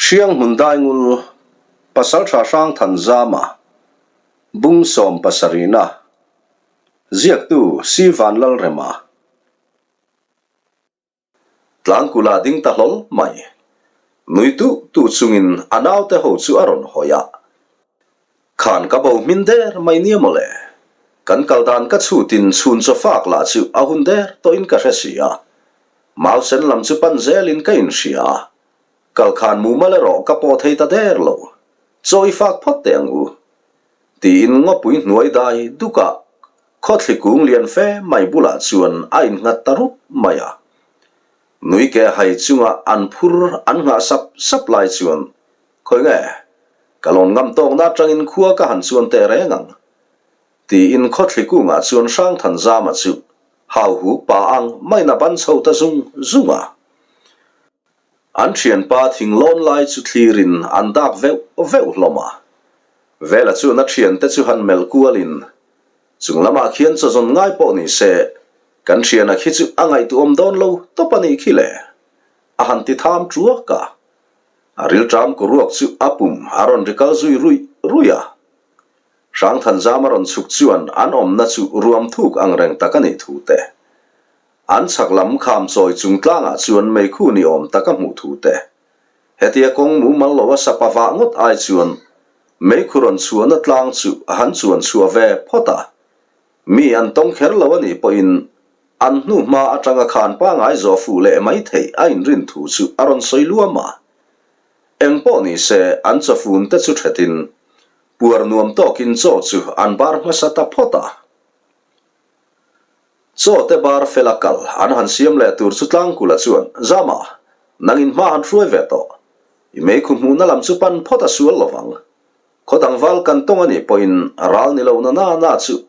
Hrianghmun Daingul, Pasaltha Hrangthanzama, Bung Sawmpasarihna, Ziaktu Si Vanlalrema. Tlangkula ding ta hlawl mai. Nui tuh tuh chungin a naute ho chu a rawn hawi a. Khan ka bo hmin der mai nia mawle. Kan kal dan ka chhutin chhun chaw fak lah chu a hun der tawhin ka hre si a. Mau sen lam chu pan zelin ka inhria a. Kal khan mumal erawh ka pawh thei ta der lo. Chaw i fak phawt teh ang u. Tiin ngawpui hnuai dai dukah khawthli kung lian fe mai bulah chuan a innghat ta rup mai a. Nui ke hai chunga an phur an nghah sap sap lai chuan, Khawi nge? Ka lawn ngam tawkna atangin khua ka han chuan teh reng ang. Tiin khawthli kungah chuan Hrangthanzama chu hau huk pa ang maiin a ban chho ta zung zung a. An thianpa thinglawn lai chu thlirin an dak veuh veuh hlawm a. Vela chuan a thiante chu han melh kualin, Chung lamah khian chawzawn ngai pawh ni se, kan thiana khi chu a ngaihtuahawm dawn lo tawp a nih khi le, a han ti tham tuak a. A rilṭam ku ruak chu a pum a rawn ri kal zui ruih ruih a. Hrangthanzam a rawn chhuk chuan an awmna chu ruam thuk ang reng tak a nih thu te. An chhak lam kham chawi chung tlangah chuan meikhu ni awm tak a hmuh thu te. Hetia kawng mumal lo a sapa vah ngawt ai chuan meikhu rawn chhuahna tlang chu a han chuan chhuah ve phawt a. Mi an tawng kher lo a nih pawhin an hnu hma atanga khan pangai zawh fuh leh mai theih a inrin thu chu a rawn sawi luam a. Eng pawh ni se an chawfun te chu thetin puar nuam tawkin chaw chu an bar hmasa ta phawt a. Chaw te bar fela kal an han siam leh tur chu Tlangkula chuan, Zama, nang in hma han hruai ve tawh. I meikhu hmuhna lam chu pan phawt a sual lo vang. Khaw dangval kan tawng a nih pawhin ral ni lo na na na chu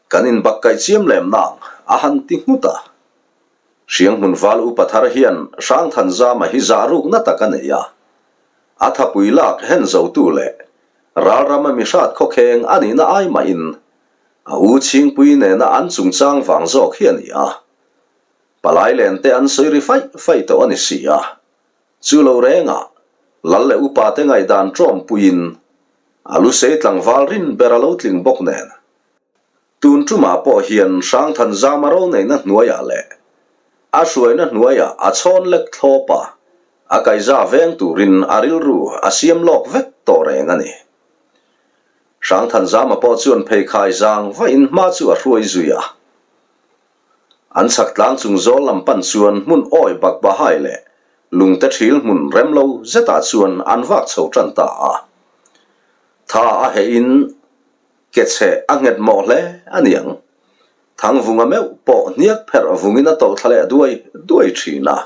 kan inbak kaih chiam lem nang, a han ti nghut a. Hrianghmun val upa thar hian Hrangthan Zama hi zah rukna tak a nei a. A thapui lak hen zotu leh ral rama mi hrat khawkheng a nihna ai mahin A u Chhingpui nena an chungchang vang zawk hi a ni a. Palai len te an sawi ri faih faih tawh a ni si a. Chu lo rengah Lal leh upa te ngaihdan ṭawmpuiin a lu sei tlangval rin ber a lo tling bawk nen. Tun ṭumah pawh hian Hrangthanzama ro neihna hnuaiah leh a hruaina hnuaiah a chhawn lek thlawp a, a kaiza veng turin a rilru a siam lawk vek tawh reng a ni. Hrangthanzama pawh chuan pheikhai zang vahin hma chu a hruai zui a. An chhak tlang chung zawl lam pan chuan hmun awi bak bahai leh lungte thil hmun rem lo zetah chuan an vak chho tan ta a. Tha a heh in ke chhe a nghet mawh hle a niang. Thangvunga meuh pawh hniak pherh vungin a tawlh thla leh duai duai thin a.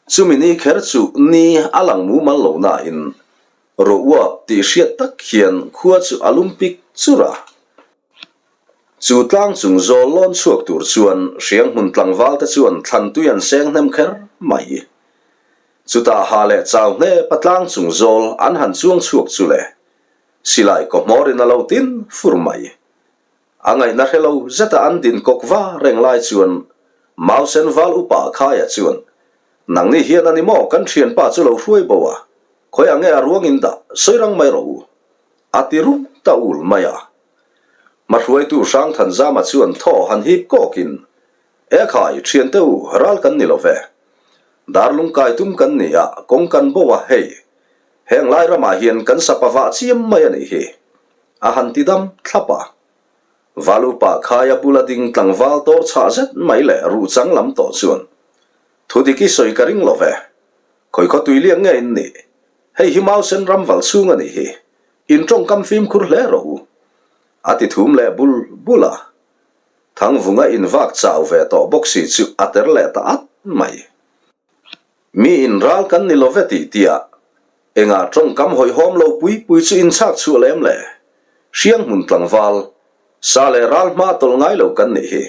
Chumi ni kher chu ni a lang mumal lo nain ro uap tih hriat tak hian khua chu a lum pik chur a. Chu tlang chung zawl lawn chhuak tur chuan hrianghmun tlangval te chuan thlan tui an seng hnem kher mai. Chutah ha leh chau hnepa tlang chung zawl an han chuang chhuak chu le silai kaw hmawrin a lo tin fur mai. A ngaihna hre lo zeta an din kawk va reng lai chuan Mausen val upa Khaia chuan, Nangni hian a ni maw kan thianpa chu lo hruai bo a, khawiah nge a ruang in dah, sawi rang mai rawh u. A ti rum ta ul mai a. Hmahruaitu Hrangthanzama chuan thaw han hip kawkin, E khai, thiante u, ral kan ni lo ve. Darlung kai tum kan ni a, kawng kan bo a, hei, heng lai ramah hian kan sapa vah chiam mai a nih hi. A han ti dam thlap a. Valupa khaia bula ding tlangval tawr chhah zet mai leh ruh chang lam tawh chuan, Thu dik i sawi ka ring lo ve. Khawi khaw tui liak nge in nih? Hei hi Mausen ram val chhung a nih hi. In tawngkam fimkhur hle rawh u. A ti thum leh bul bul a. Thangvunga in vak chau ve tawh bawk si chu a ter leh ta at mai. Mi in ral kan ni lo ve tih tia engah tawngkam hawihhawm lo pui pui chu in chhak chhuah lem le? Hrianghmun tlangval, sa leh ral hma tawlh ngai lo kan nih hi.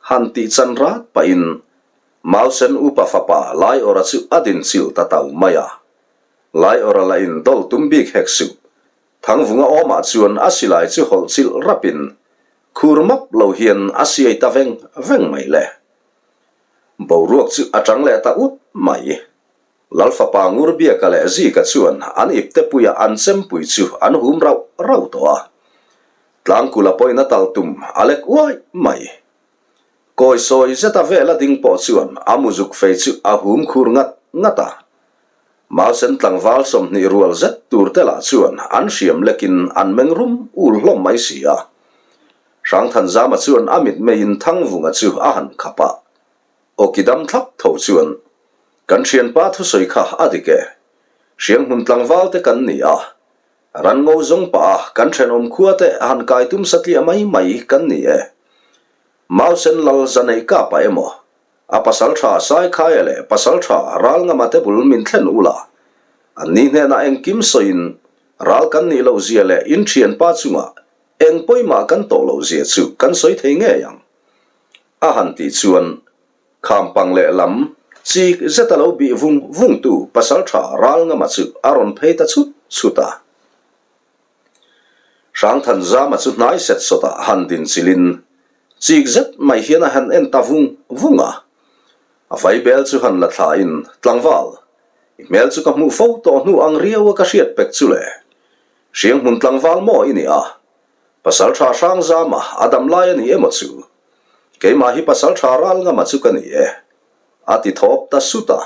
Han tih chan rat pahin Mausen upa fapa Laiawra chu a din chilh ta tau mai a. Laiawra lah in dawl tum bik hek suh. Thangvunga awmah chuan a silai chu hawlh chilh rapin khur map lo hian a siai ta veng veng mai le. Boruak chu a tang leh ta ut mai. Lalfapa Ngurbiaka leh Zika chuan an iptepuia an chempui chu an hum rauh rauh tawh a. Tlangkula pawhin a tal tum a lek uai mai. Kawi sawi zeta vela ding pawh chuan a muzuk fei chu a hum khur ngat ngat a. Mausen tlangval 20 rual zet tur te lah chuan an hriam lekin an meng rum ul hlawm mai si a. Hrangthanzama chuan a mitmeiin Thangvunga chu a han khap a. Awki dam thlap tho chuan, Kan thianpa thusawi kha a dik e. Hrianghmun tlangval te kan ni a. Ranngo zawng pah a kan thenawm khua te han kai tum satliah mai mai kan ni e. Mausen lal zaneih kap ah emaw, a pasaltha Saikhaia leh pasaltha Ralngama te bul min thlen ula, an ni hnenah engkim sawiin ral kan nih loh zia leh in thianpa chungah eng pawimah kan tawh loh zia chu kan sawi thei ngei ang. A han tih chuan Khampang lehlam chik zeta lo bih vung vungtu pasaltha Ralngama chu a rawn phei ta chhut chhut a. Hrangthanzama chu hnai set sawtah han din chilin chik zet mai hian a han en ta vung vung a. A vaibel chu han la thlain, Tlangval, i hmel chu ka hmuh fo tawh hnu ang riau a ka hriat pek chu le. Hrianghmun tlangval maw i ni a? Pasaltha Hrangzama a dam lai a ni emaw chu? Keimah hi pasaltha Ralngama chu ka ni e, a ti thawp ta sut a.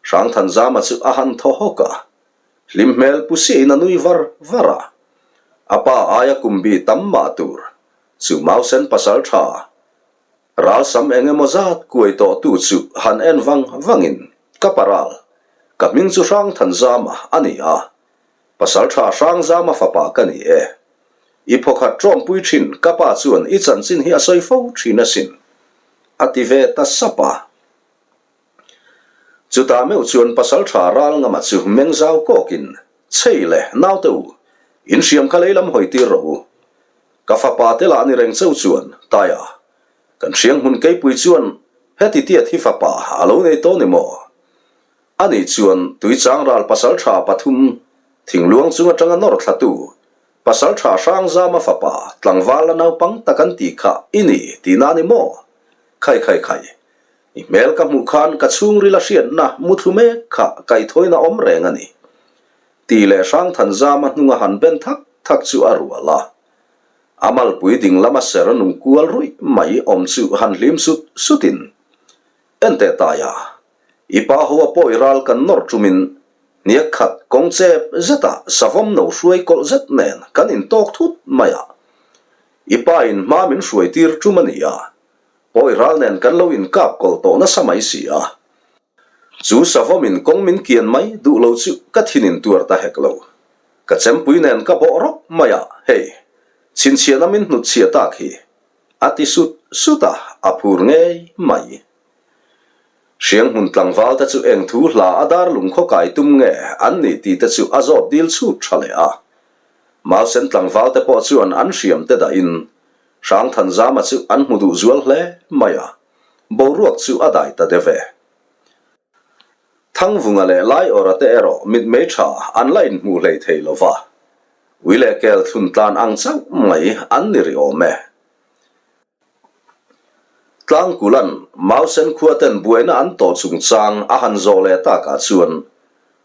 Hrangthanzama chu a han thaw hawk a. Hlim hmel pu siahin a nui var var a. A pa aia kum bi tam mah tur chu Mausen pasaltha ralsam eng emaw zat kuai tawh tu chu han en vang vangin, Ka pa ral, ka hming chu Hrangthanzama a ni a. Pasaltha Hrangzama fapa ka ni e. I phawkhat ṭawmpui ṭhin ka pa chuan i chanchin hi a sawi fo ṭhin asin, a ti ve ta sap a. Chutah meuh chuan Pasaltha Ralngama chu meng zau kawkin, Chei le, naute u, in hriam kha lei lam hawi tir rawh u. Ka fapa te lah ni reng cheu chuan, Taia, kan hrianghmun keipui chuan heti tiat hi fapa a lo nei tawh ni maw? Ani chuan Tuichangral pasaltha pathum thingluang chung atanga nawr thlatu pasaltha Hrangzama fapa tlangval la naupang tak an tih kha i ni tihna a ni maw? Khai khai khai, i hmel ka hmuh khan ka chhungril a hriatna muthlu mek kha kaihthawina awm reng a ni. Tih leh Hrangthanzama hnunga han ben thak thak chu a rual a. A malpui ding lama ser nung kual ruih mai awm chu han hlim sut sutin, Enteh taia, I pa ho a pawi ral kan nawr ṭumin hniak khat kawng chep zetah savawm no hruai kawlh zet nen kan intawk thut mai a. I pa in hma min hruai tir ṭum a ni a, pawi ral nen kan lo inkap kawlh tawh nasa mai si a. Chu savawm in kawng min kian mai duh lo chu ka thin in tuar ta hek lo. Ka chempui nen ka bawh rawk mai a, hei, chhinchhiahna min hnutchhiah tak hi, a ti sut sut a, a phur ngei mai. Hrianghmun tlangval te chu eng thu hla a dar lungkhaw kai tum nge an nih tih te chu a zawt dil chhut tha leh a. Mausen tlangval te pawh chuan an hriam te dahin Hrangthanzama chu an hmu duh zual hle mai a, boruak chu a dai ta deuh e. Thangvunga leh Laiawra te erawh mitmei tha an la inhmuh hlei thei lo va, ui leh kel thlun tlan ang chauh mai an ni rih awm e. Tlangkulan Mausen khuaten buaina an tawh chungchang a han zawh leh takah chuan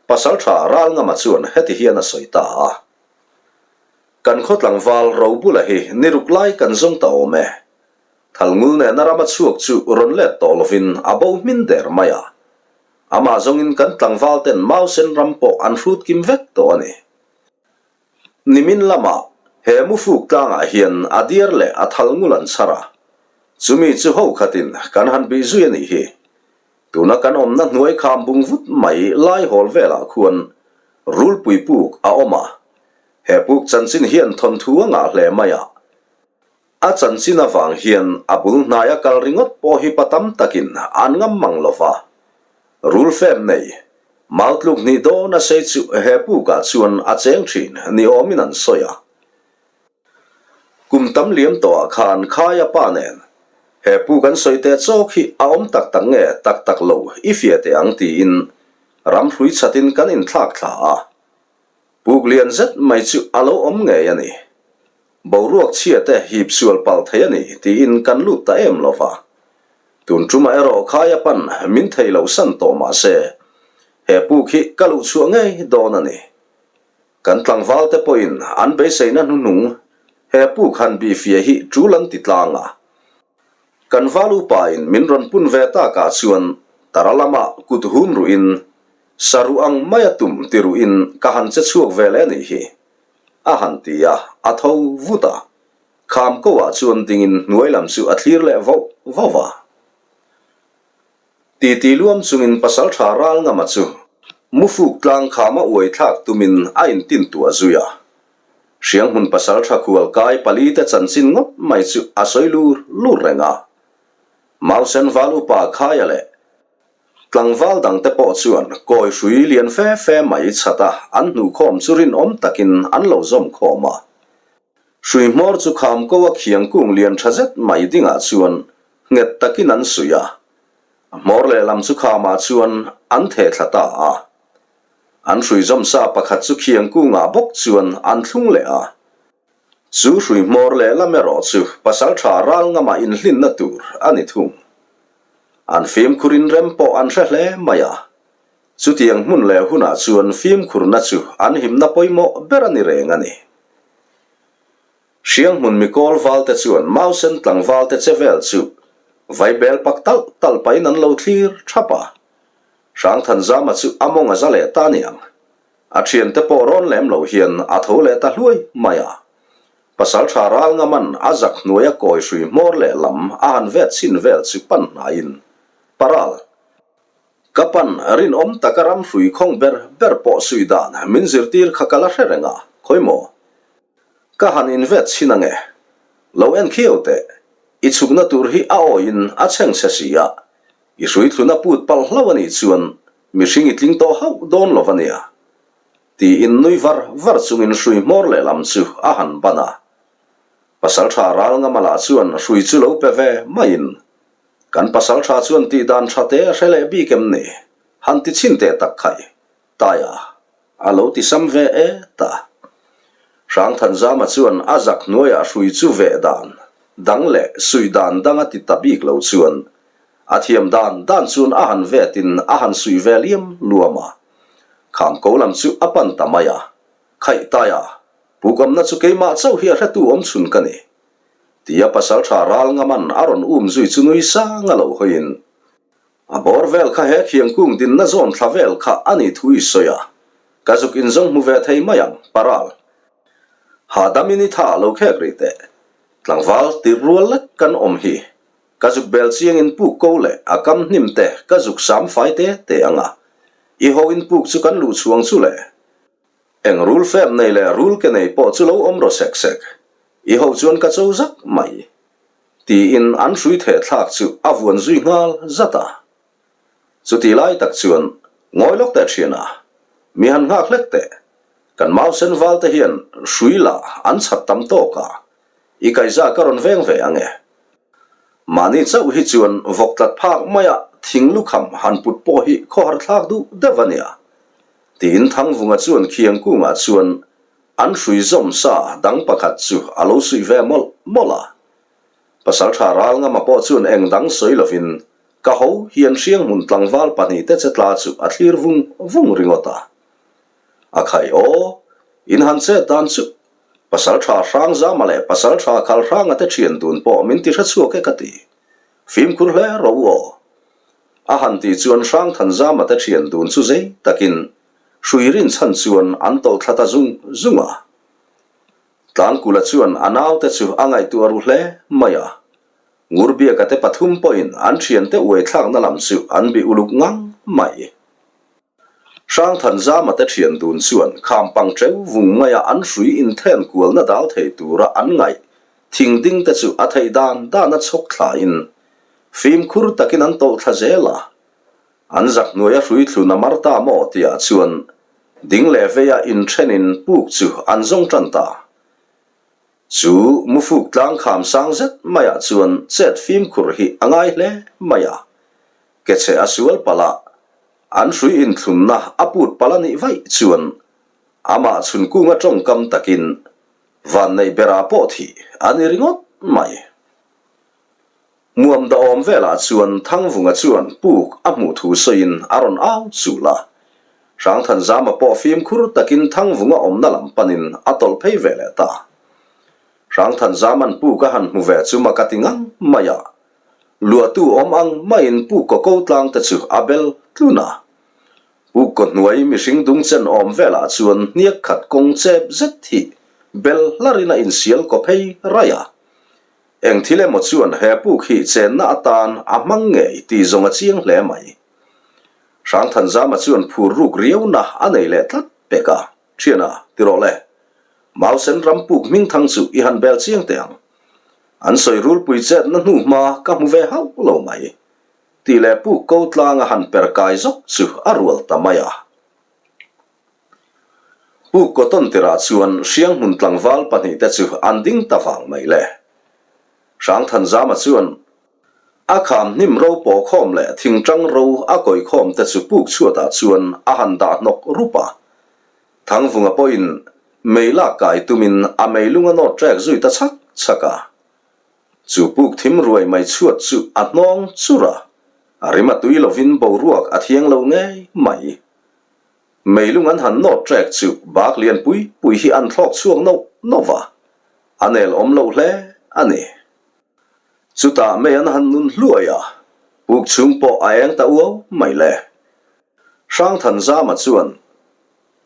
Pasaltha Ralngama chuan heti hian a sawi ta a, Kan khaw tlangval Robula hi ni ruk lai kan zawng ta awm e. Thalngul nena rama chhuak chu rawn let tawh lovin a bo hmin der mai a. Amah zawngin kan tlangvalten Mausen ram pawh an hrut kim vek tawh a ni. Nimin lamah he mufuk tlangah hian a diar leh a thal ngul an chhar a, chumi chu ho khatin kan han bih zui a nih hi. Tuna kan awmna hnuai kham bung vut mai lai hawl velah khuan rulpui puk a awm a, he puk chanchin hian thawnthu a ngah hle mai a. A chanchin avang hian a bul hnaia kal ringawt pawh hi pa tam takin an ngam mang lo va. Rul fem nei, mau tluk hnih dawn a sei chu he pukah chuan a cheng thin ni awmin an sawi a. Kum tam liam tawhah khan Khaia pa nen he puk an sawi teh chawk hi a awm tak tak nge tak tak lo i fia teh ang tiin ram hrui chatin kan inthlak thla a. Puk lian zet mai chu a lo awm ngei a ni. Boruak chhia te hip sual palh thei a ni tiin kan lut ta em lo va. Tun ṭumah erawh khaia pan min thei loh san tawh mah se. He puk hi ka luh chhuah ngei dawn a ni. Kan tlangvalte pawhin an beiseina hnuhnung he puk han bihfiah hi tul an ti tlang a. Kan val upain min rawn pun ve takah chuan tara lama kut hum ruhin saruh ang maia tum ti ruhin ka han che chhuak ve leh a nih hi, a han ti a, a tho vut a. Kham koah chuan dingin hnuai lam chu a thlir leh vauh vauh a. Titi luam chungin pasalṭha Ralngama chu mufuk tlang khama uai thlak tumin a intintuah zui a. Hrianghmun pasalṭha khual kai palite chanchin ngawt mai chu a sawi lur lur reng a. Mausen val upa Khaia leh tlangval dangte pawh chuan kawi hrui lian fe fe mai chhata an hnuhkhawm chu rinawm takin an lo zawm khawm a. Hrui hmawr chu kham ko a khiang kung lian tha zet mai dingah chuan nghet takin an suih a, a hmawr lehlam chu khamah chuan an theh thla ta a. An hrui zawm sa pakhat chu khiang kungah bawk chuan an thlung leh a. Chu hrui hmawr lehlam erawh chu pasaltha ral ngamah inhlinna tur a ni thung. An fimkhur inrem pawh an hre hle mai a. Chutiang hmun leh hunah chuan fimkhurna chu an himna pawimawh ber a ni reng a ni. Hrianghmun mikawl valte chuan Mausen tlangvalte che vel chu vaibel pak talh talh pahin an lo thlir thap a. Hrangthanzama chu a mawng a za leh ta niang. A thiante pawh rawn lem lo hian a tho leh ta hluai mai a. Pasaltha Ralngaman a zak hnuaia kawi hrui hmawr leh lam a han vet chhin vel chu pan hnaiin, Paral! Ka pan rinawm taka ram hrui khawng ber ber pawh sui dan min zirtir kha ka la hre reng a, khawi maw? Ka han invet chhin ange. Lo en khiau teh. I chhukna tur hi a awiin a chheng chhe si a, i hrui thluna put palh hlo a nih chuan mihring i tling tawh hauh dawn lo a nia. Tiin nui var var chungin hrui hmawr lehlam chu a han ban a. Pasaltha Ralngama lah chuan hrui chu lo pe ve maiin Kan pasal tha chuan tih dan tha te a hre leh bik em ni? Han ti chhin teh tak khai, Taia a lo ti sam ve e ta. Hrangthanzama chuan a zak hnuaiah hrui chu veh dan dang leh suih dan dang a ti ta bik lo chuan a thiam dan dan chuan a han vetin a han suih ve liam luam a. Kham ko lam chu a pan ta mai a, Khaih Taia, pukamna chu keimah chauh hi a hretu awm chhun ka ni. Tia pasaltha ral ngaman a rawn um zui chu nui sang a lo hawiin, A bawr vel kha he khiangkung dinna zawn thla vel kha a nih thu i sawi a, ka zuk inzawng hmu ve thei mai ang, paral. Hahdamin i tha lo khek rih teh. Tlangval tirh rual lek kan awm hi. Ka zuk bel chiangin puk ko leh a kam hnim te ka zuk sam fai te te ang a, i ho in puk chu kan luh chhuang chu le. Eng rul fem nei leh rul ke nei pawh chu lo awm rawh sek sek. I ho chuan ka cho zak mai. Tiin an hrui theh thlak chu a vuan zui nghal zat a. Chuti lai tak chuan ngawi lawk teh thian a, mi han nghak hlek teh. Kan mau sen val te hian hrui lah an chhat tam tawk a, i kaiza ka rawn veng ve ang e. Mahni chauh hi chuan vawk tlat phak maia thing lukham han put pawh hi khawhar thlak duh deuh a nia. Tiin Thangvunga chuan Khiangkungah chuan an hrui zawm sa dang pakhat chu a lo suih ve mawlh mawlh a. Pasaltha Ralngama pawh chuan eng dang sawi lovin ka ho hian Hrianghmun tlangval pahnihte che tla chu a thlir vung vung ringawt a. A khai aw, in han chet dan chu Pasaltha Hrangzama leh Pasaltha Khalhranga te thian dun pawh min ti hrechhuak e ka ti. Fimkhur hle ro aw. A han tih chuan Hrangthanzama te thian dun chu zei takin hrui rin chhan chuan an tawlh thla ta zung zung a. Tlangkula chuan a naute chu a ngaihtuah ru hle mai a. Ngurbiaka te pathum pawhin an thiante uai thlakna lam chu an bih uluk ngang mai. Hrangthanzama te thian dun chuan khampang teu vung maia an hrui inthen kualna dal thei tura an ngaih thing ding te chu a theih dan dan a chhawk thlain fimkhur takin an tawlh thla zel a. An zak hnuaia hrui thlun a mar ta maw tihah chuan ding leh veia inthenin puk chu an zawng tan ta. Chu mufuk tlang kham sang zet maiah chuan chet fimkhur hi a ngai hle mai a, ke chhe a sual palh a, an hrui inthlunna a put palh a nih vaih chuan amah chhunkunga tawngkam takin vanneih berah pawh thih a ni ringawt mai. Muam dahawm velah chuan Thangvunga chuan puk a hmuh thu sawiin a rawn au chul a. Hrangthanzama pawh fimkhur takin Thangvunga awmna lam panin a tawlh phei ve leh ta. Hrangthanzaman puk a han hmu ve chu mak a ti ngang mai a. Luahtu awm ang maiin puk kaw ko tlang te chu a bel tlun a. Puk kaw hnuai mihring dung chen awm velah chuan hniak khat kawng chep zet hi bel hlarin a insial kaw phei raih a. Eng thil emaw chuan he puk hi chenna atan a hmang ngei tih zawng a chiang hle mai. Hrangthanzama chuan phur ruk riauna a nei leh tlat pek a, Thiana, ti rawh le. Mausen ram puk hmingthang chu i han bel chiang teh ang. An sawi rulpui chetna hnu hma ka hmu ve hauh lo mai. Tih leh puk ko tlang a han per kai zawk chu a rual ta mai a. Puk cotton tirah chuan Hrianghmun tlangval pahnihte chu an ding ta vang mai le. Hrangthanzama chuan a kham hnim ro pawhkhawm leh thingtang ro a kawikhawm te chu puk chhuatah chuan a han dah hnawk rup a. Thangvunga pawhin mei lak kai tumin a meilung a nawt trek zui ta chhak chhak a. Chu puk thim ruai mai chhuat chu a hnawng chur a, a rim a tui lovin boruak a thiang lo ngei mai. Meilung an han nawt trek chu bak lian pui pui hi an thlawk chhuak nauh nauh va, a nel awm loh hle a ni. Chutah mei an han nun hluai a, puk chhung pawh a eng ta uau mai le. Hrangthanzama chuan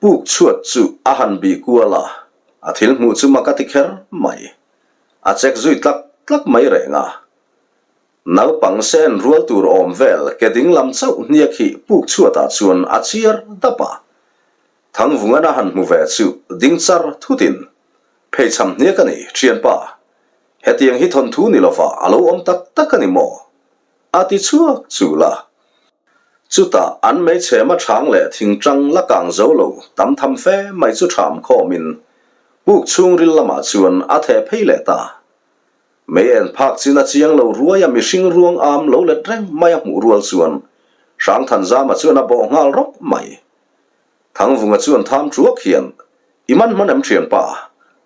puk chhuat chu a han bih kual a, a thil hmuh chu mak a ti kher mai. A chek zui tlak tlak mai reng a. Naupang sen rual tur awm vel ke ding lam chauh hniak hi puk chhuatah chuan a chiar dap a. Thangvungan a han hmu ve chu ding char thutin, Pheichham hniak a ni, thianpa. Hetiang hi thawnthu ni lova a lo awm tak tak a ni maw? A ti chhuak chul a. Chutah an meichhema chhang leh thingtang la kang zo lo tam tham fe mai chu ṭham khawmin puk chhungril lamah chuan a theh phei leh ta. Mei en phak chin a chiang lo ruai a mihring ruang am lo let reng mai a hmuh rual chuan Hrangthanzama chuan a bawh nghal rawp mai. Thangvunga chuan tham thuak hian, I man hman em thianpa?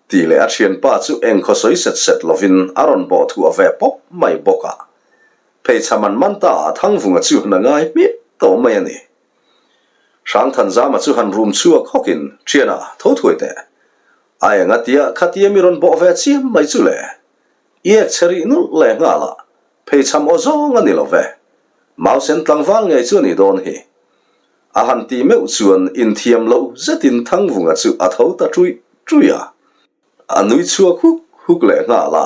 tih leh a thianpa chu engkhaw sawi set set lovin a rawn bawh thuah ve pawp mai bawk a. Pheichham an man ta a Thangvunga chuan a ngai hmiah tawh mai a ni. Hrangthanzama chu han rum chhuak hawkin, Thiana, tho thuai teh. A eng a tia khatia mi rawn bawh ve chiam mai chu le. I ek chhe rih nulh leh nghal a, pheichham aw zawng a ni lo ve. Mausen tlangval ngei chu a nih dawn hi. A han tih meuh chuan inthiam loh zetin Thangvunga chu a tho ta ṭuih ṭuih a. A nui chhuak huk huk leh nghal a.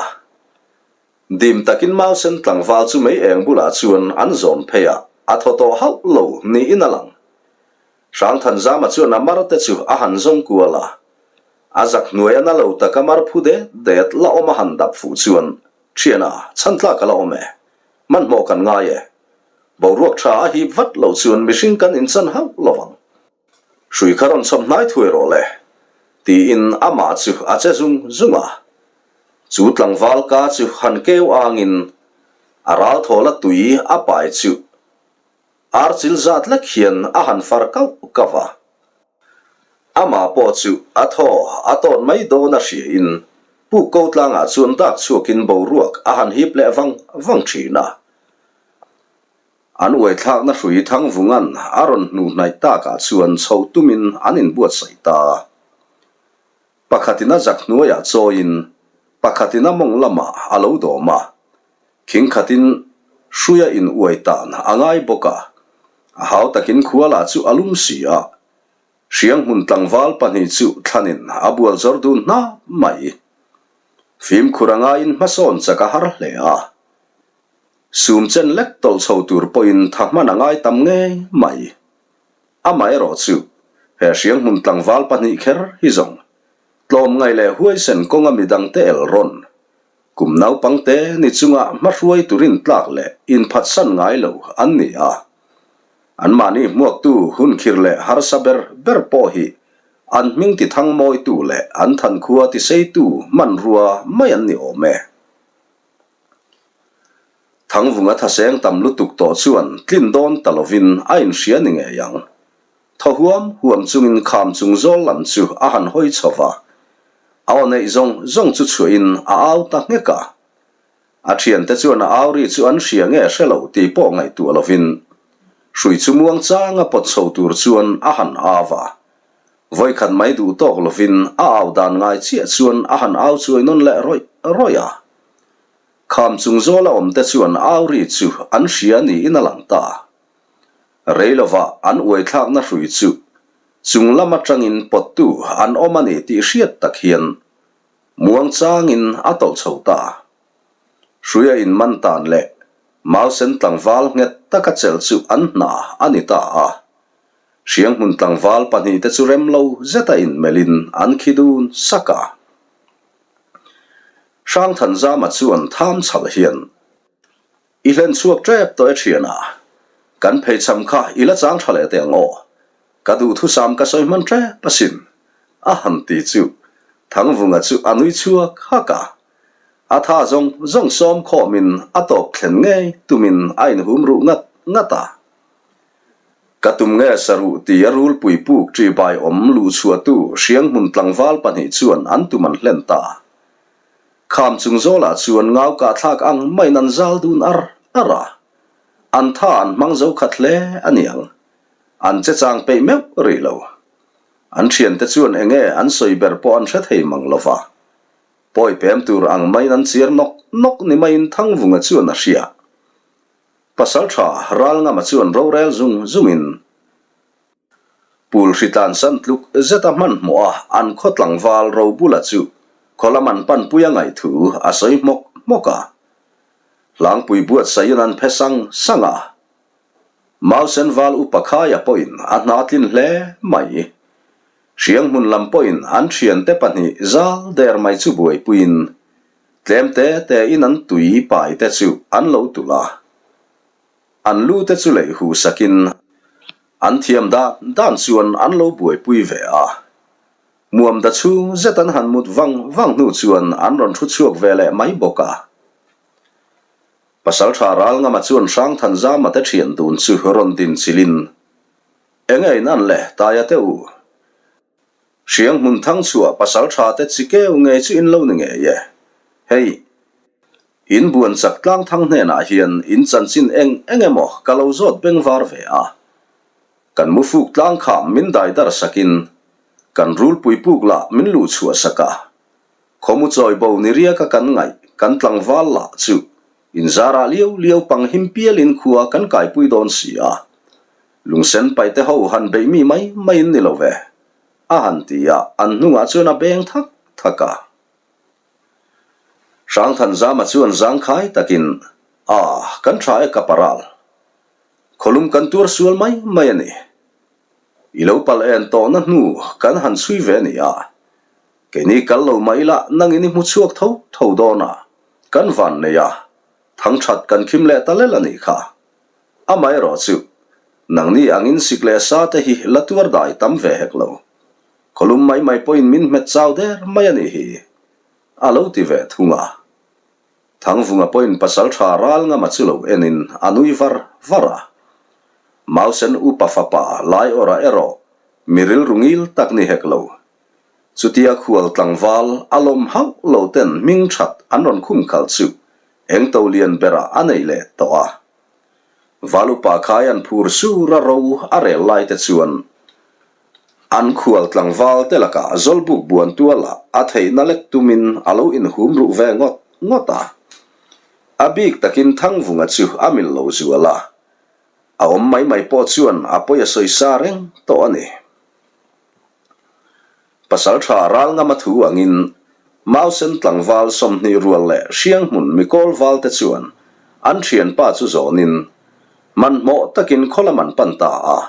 Dim takin Mausen tlangval chu mei eng bulah chuan an zawn phei a, a thaw tawh hauh lo niin a lang. Hrangthanzama chuan a mar te chu a han zawng kual a. A zak hnuai a na lo tak a mar phu det det la awm a han dap fuh chuan, Thiana, chhan tlak a la awm e. Hmanhmawh kan ngai e. Boruak tha a hip vat lo chuan mihring kan inchan hauh lo vang. Hrui kha rawn chhawp hnai thuai rawh le, tiin amah chu a che zung zung a. Chu tlangval ka chu han keu angin a ral thawl a tui a pai chu ar chil zat lek hian a han far kauh kauh a. Amah pawh chu a thaw a tawt mai dawn a hriain puk ko tlangah chuan dak chhuakin boruak a han hip leh vang vang thin a. An uaithlakna hrui Thangvunga'n a rawn hnu hnaih takah chuan chhoh tumin an inbuatsaih ta. Pakhatin a zak hnuaiah chawiin pakhatin a mawng lamah a lo dawm a, khingkhatin hruia in uai tan a ngai bawk a, a hau takin khua lah chu a lum si a, Hrianghmun tlangval pahnih chu thlanin a bual zawr dun hnap mai. Fimkhur a ngaiin hmasawn chak a har hle a. Sum chen lek tawlh chho tur pawhin tha hman a ngai tam ngei mai. Amaherawh chu, he Hrianghmun tlangval pahnih kher hi zawng, tlawmngaih leh huaisen kawnga midangte el rawn, kum naupangte ni chunga hmahruai turin tlak leh inphatsan ngai lo an ni a. Anmahni hmuaktu hunkhir leh harsa ber ber pawh hi an hming tithang mawitu leh an thankhua tiseitu hmanrua mai an ni awm e. Thangvunga thaseng tam lutuk tawh chuan tlin dawn ta lovin a inhria ni ngei ang. Thaw huam huam chungin kham chung zawl lam chu a han hawi chho va. A aw neih zawng zawng chu chhuahin a au ta nghek a. A thiante chuan a au ri chu an hria nge hre lo tih pawh ngaihtuah lovin. Hrui chu muang changa pawt chho tur chuan a han au a. Vawikhat mai duh tawk lovin a au dan ngai chiah chuan a han au chuai nawn leh rawih rawih a. Kham chung zawla awmte chuan au ri chu an hria niin a lang ta. Rei lovah an uaithlakna hrui chu chung lam atangin pawttu an awm a ni tih hriat tak hian muang changin a tawlh chho ta. Hruia inman tan leh Mausen tlangval nghet taka chelh chu an hna a ni ta a. Hrianghmun tlangval pahnihte chu rem lo zeta inmelhin an khi dun sak a. Hrangthanzama chuan tham chhalh hian, I hlen chhuak tep tawh e thiana, kan pheichham kha i la chang tha leh teh ang aw, ka duhthusam ka sawi hman tep asin, a han ti chu Thangvunga chu a nui chhuak hak a. A tha zawng zawng sawm khawmin a tawp thlen ngei tumin a inhum ruh ngat ngat a. Ka tum nge saruh ti a rulpui puk ṭibai awm luhchhuahtu Hrianghmun tlangval pahnih chuan an tum an hlen ta. Kham chung zawlah chuan ngau kahthlak ang maiin an zal dun ar ar a. An tha an hmang zo khat hle a niang. An che chang peih meuh rih lo. An thiante chuan enge an sawi ber pawh an hre thei mang lo va. Pawi pem tur ang maiin an chiar nawk nawk ni maiin Thangvunga chuan a hria. Pasalṭha Ralngama chuan rorel zung zungin Pul hritlan san tluk zeta hmanhmawh a an khaw tlangval Robula chu khaw lam an panpui a ngaih thu a sawi hmawk hmawk a. Hlangpui buatsaihin an phe sang sang a. Mausen val upa Khaia pawhin a hna tlin hle mai. Hrianghmun lam pawhin an thiante pahnih zal der mai chu buaipuiin tlem te tein an tui pai te chu an lo tulh a. An lu te chu leih huh sakin an thiam dan dan chuan an lo buaipui ve a. Muam da chhung zet an han mut vang vang hnu chuan an rawn thu chhuak ve leh mai bawk a. Pasaltha Ralngama chuan Hrangthanzama te thian dun chu rawn din chilhin Eng a in an le, Taia te u. Hriang hmun thang chhuah pasal tha te chi keu ngei chu in lo ni ngei e. Hei, in buan chak tlang thang hnenah hian in chanchin eng eng emaw ka lo zawt beng var ve a. Kan mu fuk tlang kham min dai dar sakin kan rulpui puk lah min luh chhuah sak a. Khawmu chawi bo ni riaka kan ngaih kan tlangval lah chu inzarah liau liau pang him pialin khua kan kaipui dawn si a. Lungsen paite ho han beih mi mai maiin ni lo ve, a han ti a, an hnungah chuan a beng thak thak a. Hrangthanzama chuan zangkhai takin, A, kan tha e ka paral. Khawlum kan tuar sual mai mai a ni. I lo pal en tawhna hnu kan han chhui ve a ni a. Keini kal lo mah ila nangin i hmu chhuak tho tho dawn a, kan van nei a, thang that kan khim leh ta lel a nih kha. Amaherawh chu, nangni angin sik leh sa te hi la tuar dai tam ve hek lo. Khawlum mai mai pawhin min hmet chau der mai a nih hi, a lo ti ve thung a. Thangvunga pawhin pasal tha ral ngama chu lo enin a nui var var a. Mausen upa fapa Laiawra erawh mi rilru ngil tak ni hek lo. Chutia khual tlangval a lawm hauh lo ten hming that an rawn khum khalh chu eng to lian berah a nei leh tawh a. Val upa khai an phur sur a ro a rel lai te chuan an khual tlangval te lakah Zawlbuk buan tualah a theihna lek tumin a lo inhum ruh ve ngawt ngawt a. A bik takin Thangvunga chu a mil lo zual a, a awm mai mai pawh chuan a pawi a sawi sa reng tawh a ni. Pasalṭha Ralngama thu angin Mausen tlangval 20 rual leh Hrianghmun mikawl valte chuan an ṭhianpa chu zawnin hmanhmawh takin khaw lam an pan ta a.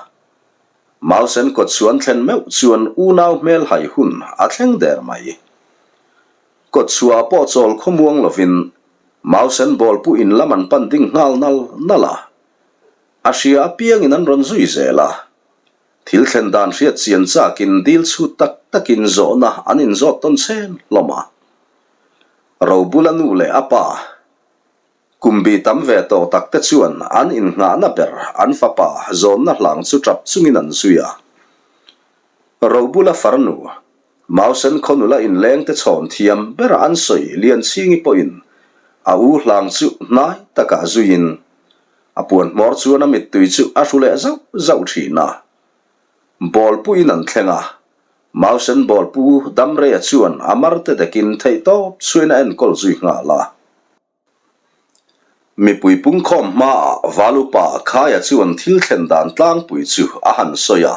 Mausen kawt chu an thlen meuh chuan unau hmel hai hun a thleng der mai. Kawt chhuah pawh chawl khawmuang lovin Mausen bawlpu in lam an pan ding nghal nal nal a. A hria apiangin an rawn zui zel a. Thil thlen dan hriat chian chakin dil chhut tak takin zawhna an inzawt tawn chhen hlawm a. Robula nu leh a pa kum bi tam ve tawh tak te chuan an innghahna ber an fapa zawnna hlang chu tap chungin an zui a. Robula farnu, Mausen khawnula inleng te chhawn thiam bera an sawi Lianchhingi pawhin a u hlang chu hnai takah zuiin. A puan hmawr chuan a mittui chu a hru leh zauh zauh thin a. Ball puiin an thleng a, Mausen ball pu Damreia chuan a marte dekin theihtawp chhuin a enkawl zui nghal a. Mipui pungkhawm hmaah Valupa Khaia chuan thil thlen dan tlangpui chu a han sawi a.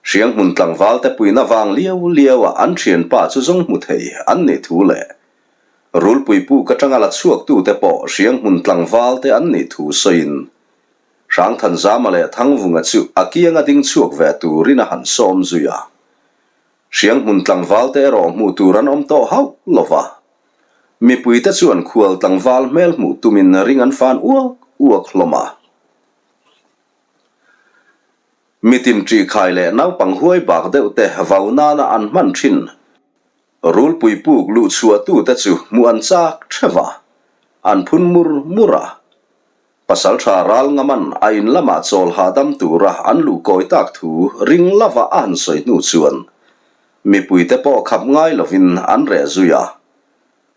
Hrianghmun tlangvalte puina vang liau liaua an thianpa chu zawng hmu thei an nih thu leh Rulpui puk atanga la chhuaktute pawh Hrianghmun tlangvalte an nih thu sawiin Hrangthanzama leh Thangvunga chu a kianga ding chhuak ve turin a han sawm zui a. Hrianghmun tlangvalte erawh hmuh tur an awm tawh hauh lo va. Mipuite chuan khual tlangval hmel hmuh tumin ring an fan uak uak hlawm a. Mitin ṭihkhai leh naupang huai bak deuhte vau nana an hman ṭhin. Rulpui puk luh chhuahtute chu hmuh an chak ṭheuh a, an phun mur mur a. Pasalṭha ral ngaman a in lamah chawl hahdam tura an luh kawi tak thu ring lova a han sawi hnu chuan mipuite pawh khap ngai lovin an reh zui a.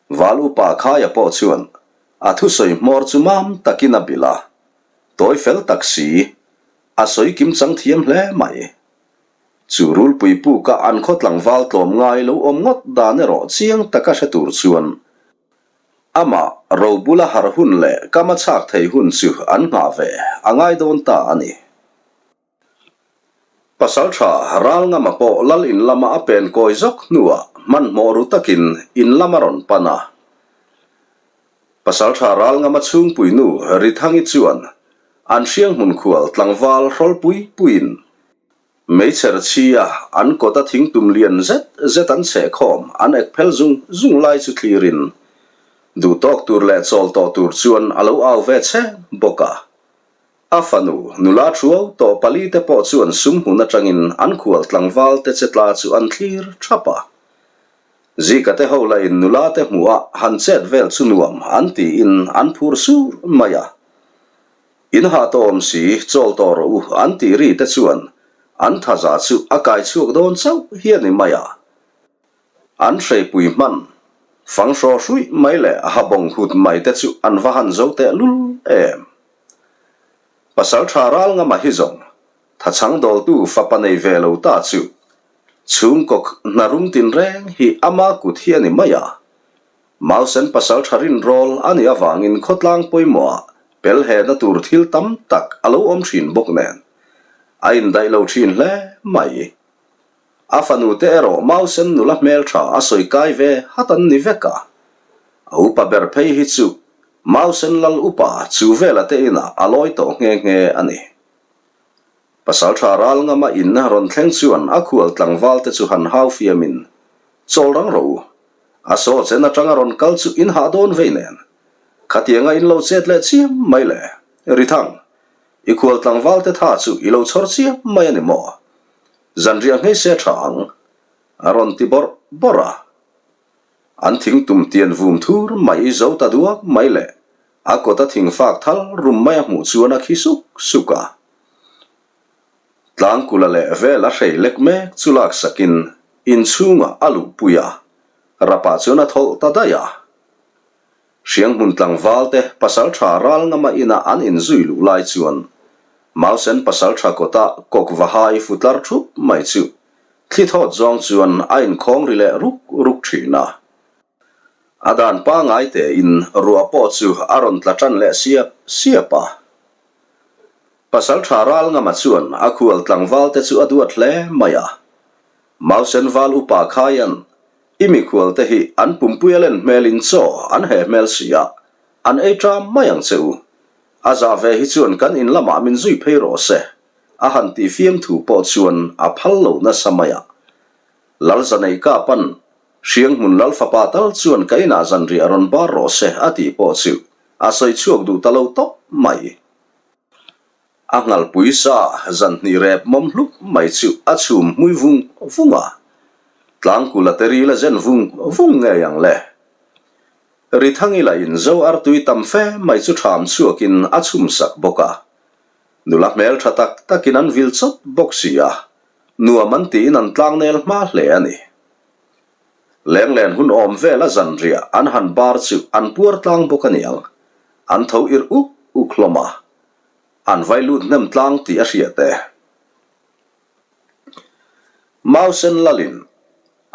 Val upa Khaia pawh chuan a thusawi hmawr chu mam takin a bilh a, tawi fel tak si, a sawi kim chang thiam hle mai. Chu rulpui puka an khaw tlangval tlawm ngai lo awm ngawt dan erawh chiang taka hre tur chuan Amah robula harh hun leh kama chhak thei hun chu an nghah ve a ngai dawn ta a ni. Pasaltha Ralngama pawh lal in lama a pen kawi zawk hnuah hmanhmawh ru takin in lam a rawn pan a. Pasaltha Ralngama chhungpui nu Rithangi chuan an hrianghmun khual tlangval hrawlpui puiin Meichher chhia an kawta thingtum lian zet zet an chheh khawm an ek phel zung zung lai chu thlirin duh tawk tur leh chawl tawh tur chuan a lo au ve che bawk a. A fanu nula thuau tawh pali te pawh chuan sum hmun atangin an khual tlangval te che tla chu an thlir thap a. Zika te ho lahin nula te hmuh a han chet vel chu nuam an tiin an phur sur mai a. In hah tawh awm si, chawl tawh rawh u an tih ri te chuan an thaza chu a kai chhuak dawn chauh hi a ni mai a. An hreipui hman, fang hraw hruih mai leh ha bawng hut mai te chu an va han zo teh lul em. Pasal tha ral ngama hi zawng, thachhang dawltu fapa nei ve lo ta chu chhungkaw hna rum tinreng hi ama kut hi a ni mai a. Mausen pasal tha rinrawl a nih avangin khawtlang pawimawhah pel hehna tur thil tam tak a lo awm thin bawk nen a indaih lo thin hle mai. A fanute erawh Mausen nula hmeltha a sawi kai ve hat an ni vek a, a upa ber phei hi chu Mausen lal upa chu vela te inah a lawi tawh nghe nghe a ni. Pasaltha ral ngama in rawn thleng chuan a khual tlangval te chu han hau fiamin, Chawl rang rawh u. A saw chen atanga rawn kal chu in hah dawn vei nen. Khatianga in lo chet leh chiam mai le. Rithang, i khual tlangval te tha chu i lo chhawr chiam mai a ni maw? Zanriah nghei se tha ang. A rawn ti bawrh bawrh a. An thing tum tian vum thur mai zo ta duak mai le. A kawta thing fak thal rum mai a hmuh chuan a khi suk suk a. Tlangkula leh vel a hrei lek mek chu laksakin inchhungah a luhpui a, rapah chuan a thawlh ta daih a. Hrianghmun tlangvalte pasaltha ral ngama ina an inzui luh lai chuan Mausen pasaltha kawta kawk vahai futlar thup mai chu thli thawt zawng chuan a inkhawng ri leh ruk ruk thin a. A dan pangai tein ruah pawh chu a rawn tla tan leh siap siap a. Pasalṭha Ralngama chuan a khual tlangvalte chu a duat hle mai a. Mausen val upa Khaian, I mikhualte hi an pumpui a len hmelin chaw an heh hmel si a, an ei ṭam mai ang che u. A zah ve hi chuan kan in lamah min zui phei rawh se, a han ti fiamthu pawh chuan a phal lo nasa mai a. Lalzaneika pan, Hrianghmun Lalfapa tal chuan ka inah zanriah rawn bar rawh se a tih pawh chu a sawi chhuak duh ta lo tawp mai. A nghalpui sa zan hnih rep mawm hlup mai chu a chhum hmui vung vung a, tlangkula te ril a zen vung vung ngei ang le. Rithangi lah in zo artui tam fe mai chu ṭham chhuakin a chhum sak bawk a, nula hmelṭha tak takin an vil chawt bawk si a, nuam an tiin an tlangnel hma hle a ni. Lenglen hun awm vela zanriah an han bar chu an puar tlang bawk a niang, an tho irh uk uk hlawm a. An vai lut hnem tlang tih a hriat e. Mausen lalin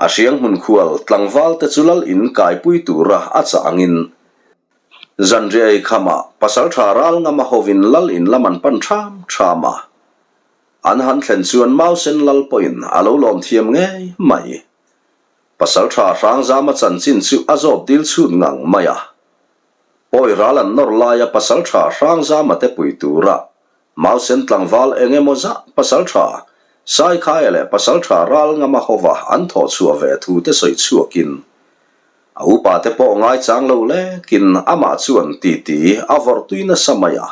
a hriang hmun khual tlangval te chu lal in kaipui tura a chah angin zanriah ei khamah pasaltha ral ngama hovin lal in lam an pan ṭham ṭham a. An han thlen chuan Mausen lal pawhin a lo lawm thiam ngei mai. Pasaltha Hrangzama chanchin chu a zawt dil chhut ngang mai a. Pawi ral an nawr laia pasaltha Hrangzama te pui tura Mausen tlangval eng emaw zah pasaltha Saikhaia leh pasaltha Ralngama hova an thawh chhuah ve thu te sawi chhuakin a upa te pawh ngaichang lo lekin amah chuan titi a vawrh tui nasa mai a.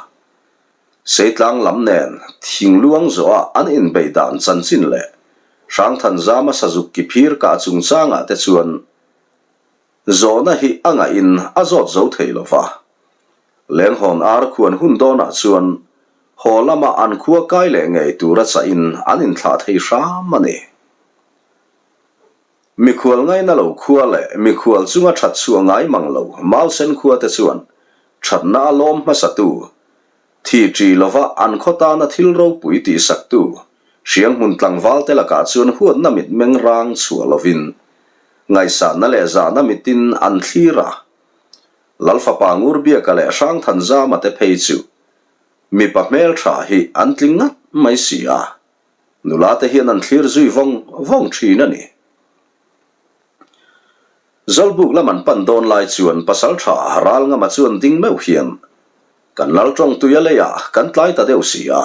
Seitlang lam nen thingluang zawha an inbeih dan chanchin leh Hrangthanzama sazuk ki phir kah chungchangah te chuan Zawhna hi a ngahin a zawt zo thei lo va. Lenghawn ar khuan hun dawnah chuan haw lama an khua kai leh ngei tura chahin an inthlah thei hram a ni. Mikhual ngaina lo khua leh mikhual chunga that chhuah ngai mang lo Mausen khua te chuan thatna a lawm hmasatu Thi ṭi lova an khaw tana thil ropui tihsaktu Hrianghmun tlangvalte lakah chuan huatna mitmeng rang chhuah lovin ngaihsahna leh zahna mitin an thlir a. Lalfapa Ngurbiaka leh Hrangthanzama te phei chu mipa hmelṭha hi an tling ngat mai si a, nula te hian an thlir zui vawng vawng ṭhin a ni. Zawlbuk lam an pan dawn lai chuan pasalṭha Ralngama chuan ding meuh hian, Kan lal tawng tui a lei a, kan tlai ta deuh si a,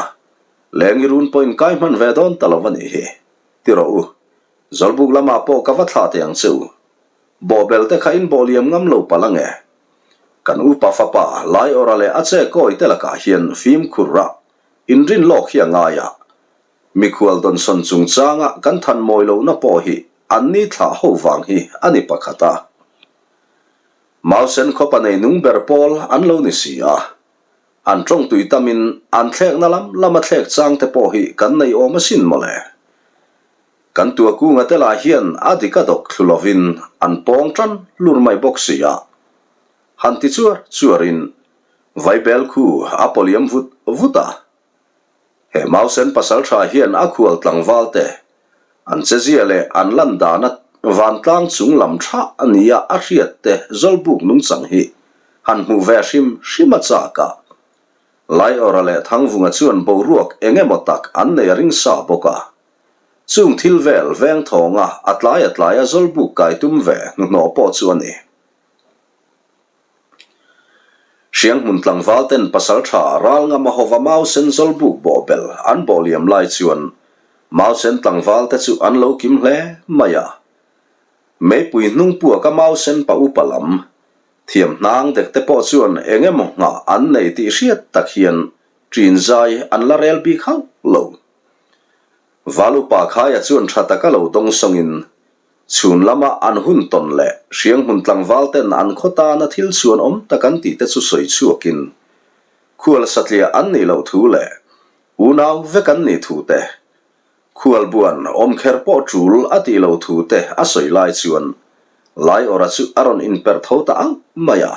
lengi run pawhin kai hman ve dawn ta lo a nih hi. Ti rawh u, Zawlbuk lamah pawh ka va thlah teh ang che u. Bawhbel te kha in bawh liam ngam lo palh ange. Kan upa fapa Laiawra leh a che kawi te lakah hian fimkhur rah inrin lawk hi a ngai a, Mikhual dawnsawn chungchanga kan than mawi lohna pawh hi an ni thlah ho vang hi a ni pakhat a. Mausen khawpa nei nung ber pawl an lo ni si a. An tawng tui tamin an thlekna lam lama thlek chang te pawh hi kan nei awm asin mawle. Kan tuakunga te lah hian a dik a dawk thlu lovin an pawng tan hlur mai bawk si a. Han ti chuar chuarin Vaibel khu a pawliam vut vut a. He Mausen pasaltha hian a khual tlangval te, an chezia leh an lan dana vantlang chung lam tha a nia a hriat te Zawlbuk nungchang hi han hmuh ve hrim hrim a chak a. Laiawra leh Thangvunga chuan boruak eng emaw tak an nei a ring sa bawk a. Chung thil vel vengthawnga a tlai a tlaia Zawlbuk kai tum ve hnuhnawh pawh chu a ni. Hrianghmun tlangval ten pasaltha Ralngama hova Mausen Zawlbuk bawhbel an bawh liam lai chuan Mausen tlangval te chu an lo kim hle mai a. Meipui hnung puaka Mausen pa upa lam thiam hnang dek te pawh chuan eng emaw nghah an nei tih hriat tak hian ṭin zai an la rel bik hauh lo. Val upa Khaia chuan ṭha taka lo dawngsawngin Chhun lama an hun tawn leh Hrianghmun tlangval ten an khaw tana thil chhuan awm tak an tih te chu sawi chhuakin khual satliah an nih loh thu leh unau vek an nih thu te, khual buan awm kher pawh tul a tih loh thu te a sawi lai chuan Laiawra chu a rawn inperh tho ta ang mai a.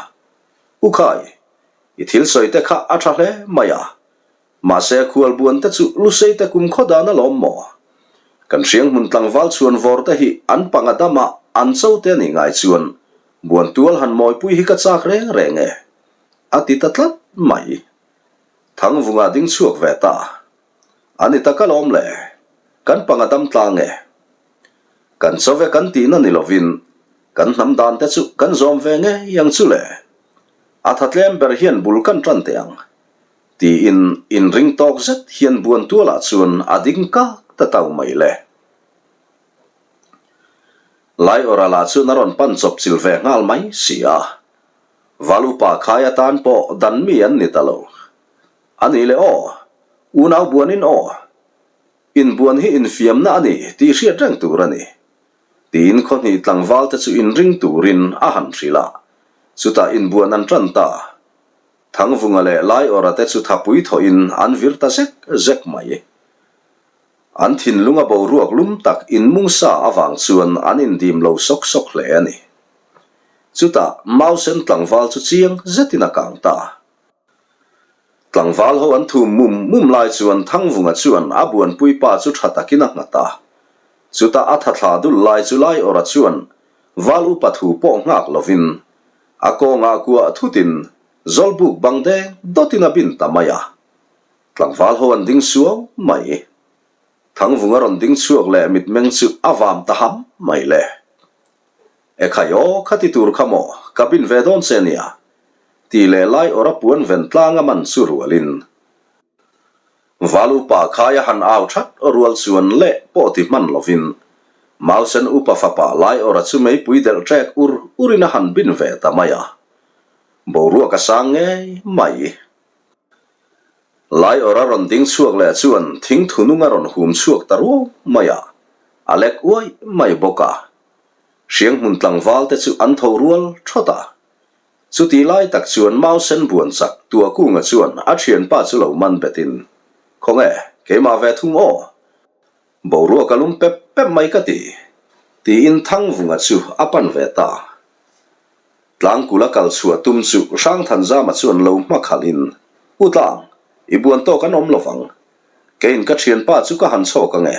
U Khai, i thil sawi te kha a tha hle mai a, Mahse, khualbuan te chu Lusei te kum khaw dan alawm maw? Kan Hrianghmun tlangval chhuan vawr te hi an panga dama an cho te a nih ngai chuan buan tual han mawipui hi ka chak reng reng e, a ti ta tlat mai. Thangvunga ding chhuak ve ta. A ni tak alawm le, kan panga dam tlang e. Kan cho ve kan tihna ni lovin kan hnam dan te chu kan zawm ve ngei ang chu le. A tha tlem ber hian bul kan tan teh ang. Tiin inring tawk zet hian buan tualah chuan a ding kak ta tau mai le. Laiawra lah chuan a rawn pan chawp chil ve nghal mai si a. Val upa khai atan pawh dan mi an ni ta lo. A nih le aw, unau buanin aw, inbuan hi infiamna a ni tih hriat reng tur a ni. Tiin khawhnih tlangval te chu inring turin a han hrilh a, chutah inbuan an tan ta. Thangvunga leh Laiawra te chu thapui thawhin an vir ta zek zek mai. An thinlunga boruak lum tak inmung sa avang chuan an indim lo sawk sawk hle a ni. Chutah Mausen tlangval chu chiang zetin a kang ta. Tlangval ho an thum mum mum lai chuan Thangvunga chuan a buanpui pa chu tha takin a nghat a. Chutah a tha thla dul lai chu Laiawrha chuan val upa thu pawh nghak lovin a kawngah kuah thutin Zawlbuk bang deng dawtin a bin ta mai a. Tlangval ho an ding suau mai. Thangvunga rawn ding chhuak leh mitmeng chu a vam ta ham mai le. Ekhai aw, khati tur kha maw, ka bin ve dawn che nia, tih leh lai awra puan ven tlang a man chu rualin Val upa khai a han au that rual chuan leh pawh ti hman lovin Mausen upa fapa lai awra chu meipui delh ṭek ur urin a han bin ve ta mai a, boruak a sang ngei mai. Lai awra rawn ding chhuak leh chuan thing thunung a rawn hum chhuak ta ruau mai a, a lek uai mai bawk a. Hrianghmun tlangval te chu an tho rual thawt a. Chuti lai tak chuan Mausen buan chak Tuakunga chuan a thianpa chu lo man betin, Khawnge, keimah ve thung aw. Boruak a lum pep pep mai ka ti, tiin Thangvunga chu a pan ve ta. Tlangkula kal chhuah tum chu Hrangthanzama chuan lo hma khalhin, U Tlang, i buan tawk an awm lovang. Keiin ka thianpa chu ka han chhawk ange.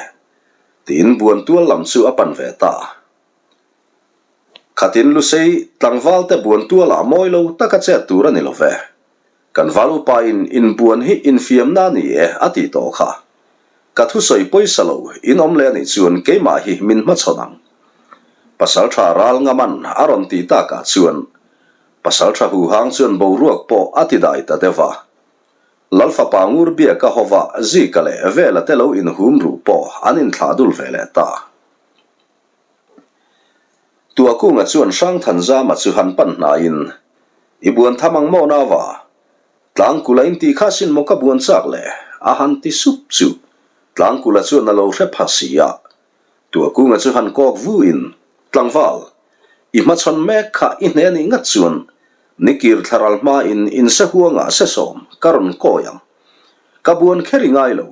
Tiin buan tual lam chu a pan ve ta. Khatin Lusei tlangvalte buan tualah mawi lo taka chet tur a ni lo ve. Kan val upain inbuan hi infiamna a ni e a ti tawh kha. Ka thusawi pawisa lo in awm leh a nih chuan keimah hi min hmachhawn ang. Pasaltha ral ngaman a rawn tih takah chuan Pasaltha huhang chuan boruak pawh a ti dai ta deuh a. Lalfapa ngur biaka hova Zika leh Vela te lo inhum ruh pawh an inthlah dul ve leh ta. Tuakunga chuan Hrangthanzama chu han pan hnaiin, I buan tham ang maw Nava? Tlangkula in tih kha sin maw ka buan chak le? a han ti sup chu Tlangkula chuan a lo hre pha si a. Tuakunga chu han kawk vuin, Tlangval, i hmachhawn mek kha i hne nih ngat chuan nikir thlaral hmain inse huangah sesawm ka rawn kawi ang. Ka buan kher i ngai lo,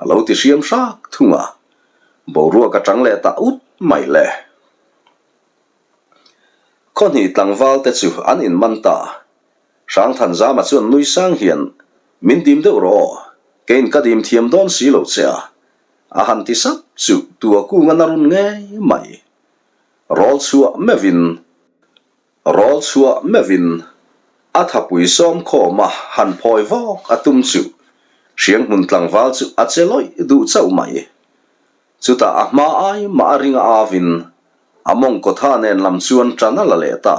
a lo ti hriam hrak thung a. Boruak a chang leh ta ut mai le. Khawhnih tlangval te chu an inman ta. Hrangthanzama chuan nui sang hian, Min dim deuh rawh aw, keiin ka dim thiam dawn si lo che a, a han ti sap chu tua kung a na run ngei mai. Rawl chhuah meuhin. Rawl chhuah meuhin a thapui sawm khawma han phawi vawk a tum chu Hrianghmun tlangval chu a che lawih duh chauh mai. Chutah a hma ai mah a ring a avin a mawngkaw tha nen lam chuan ṭan a la leh ta.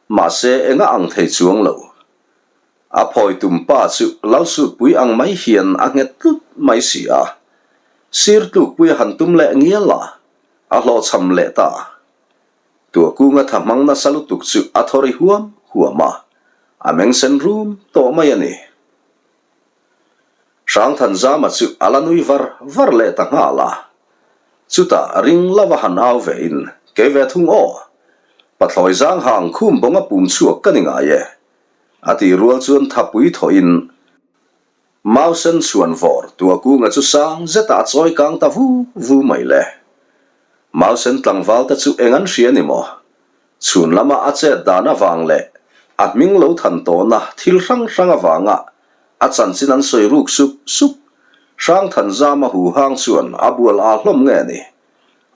Mahse enga ang thei chuang lo. A phawi tum pa chu Lalsutpui ang mai hian a nghet tlut mai si a. Sir tlukpui a han tum leh ngial a, a hlawhchham leh ta. Tuakunga tha hmang nasa lutuk chu a thaw ri huam huam a, a meng sen rum tawh mai a ni. Hrangthanzama chu a la nui var var leh ta nghal a, chutah ring lova han au ve in, Kei ve thung aw, pathlawi zang hang khum bawnga pum chhuak ka ni ngai e, a tih rual chuan thapui thawhin, Mausen chhuan vawr Tuakunga chu sang zetah a chawi kang ta vu vu mai le. Mausen tlangval te chu eng an hria ni maw? Chhun lama a chet dan avang leh a hming lo than tawhna thil hrang hrang avanga a chanchin an sawi ruk sup sup. Hrangthanzama huhang chuan a bual aa hlawm nge ni?